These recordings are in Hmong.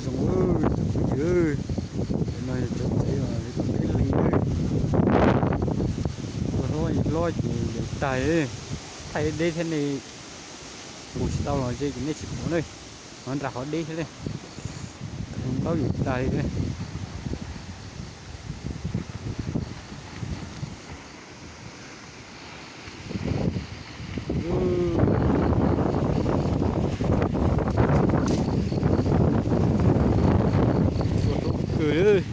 Zoo, cov phooj ywg, no yog cov tsev uas peb li, hlob hlob ces yawm tag, thaij deb thiab ne, mus tsis tau los ze ces nej tsis pom ne, nyob nram qhov deb thiab ne, laub yawm tag li. Txhua tub kawg li.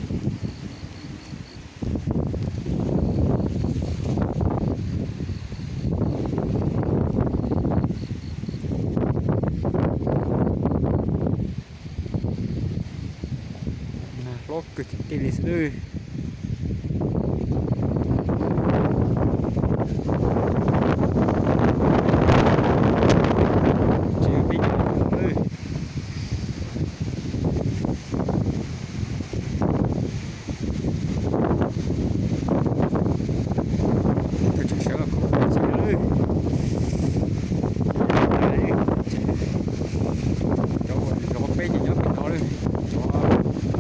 Hlob kawg tiag tiag li xwb. Tsev peb cov, tseem sawv los kuj tsis, cov uas zov peb ces nyob pem no lawm, cov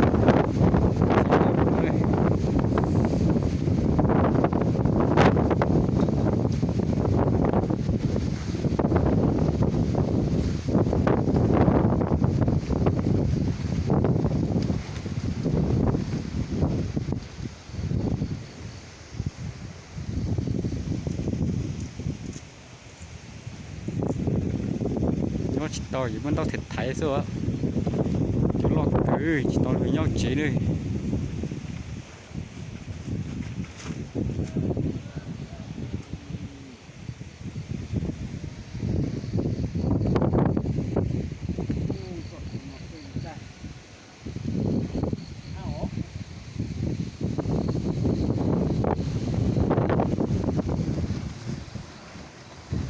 nyob tsis tau, yuav muab ntaub thaiv thaiv xwb. Cov loj kawg tsis tau luag nyob tsev na.